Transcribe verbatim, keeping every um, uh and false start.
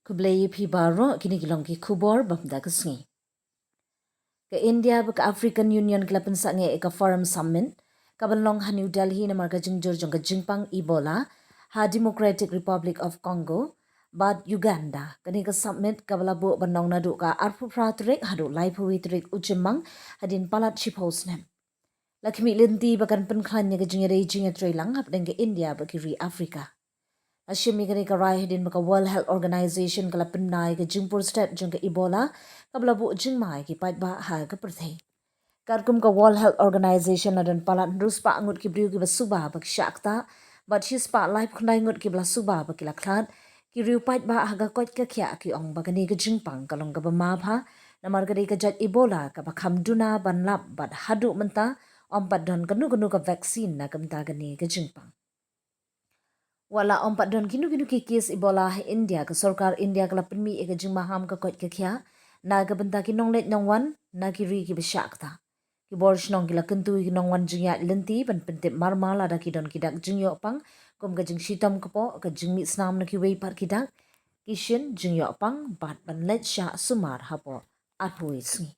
Khublei ïa phi baroh, kine ki long ki khubor bym da ka sngi. Ka India bad ka African Union ki la pynsangeh ïa ka Forum Summit, ka ban long ha New Delhi namar ka jingjur jong ka jingpang Ebola ha Democratic Republic of Congo bad Uganda. Kane ka summit ka ba la buh ban long naduh ka arphew phra tarik haduh laiphew wei tarik u Jymmang, hadien palat shiphew snem. La khmih lynti ba kan pynkhlaiñ ïa ka jingïadei jingïatreilang hapdeng ka India bad ki ri Africa. La shim ïa kane ka rai hadien ba ka World Health Organization ka la pynbna ïa ka jingpur stet jong ka Ebola, ka ba la buh jingma ïa ki paidbah ha ka pyrthei. Katkum ka World Health Organization, la don palat hynriew spah ngut ki briew ki ba suba ba ki shah ktah, bad shi spah laiphew khyndai ngut ki ba la suba ba ki la khlad. Ki riew paidbah ha ka koit ka khiah ki ong ba kane ka jingpang ka long ka ba ma bha, namar ka dei ka jait Ebola ka ba kham duna ban lap bad haduh mynta ym pat don kano kano ka vaccine na ka bynta kane ka jingpang. Wat la ym pat don kino kino ki case Ebola ha India, ka sorkar India ka la pynmih ïa ka jingmaham ka koit ka khiah na ka bynta ki nongleit nongwan na ki ri ki ba shah ktah. Ki bor shnong ki la kyntu ïa ki nongwan jingïaid lynti ban pyntip marmar lada ki don ki dak jingïoh pang, kum ka jingshitom kpoh, ka jingmih snam na kiwei pat ki dak, ki shin jingïoh pang bad ban leit shah sumar hapoh arphew wei sngi.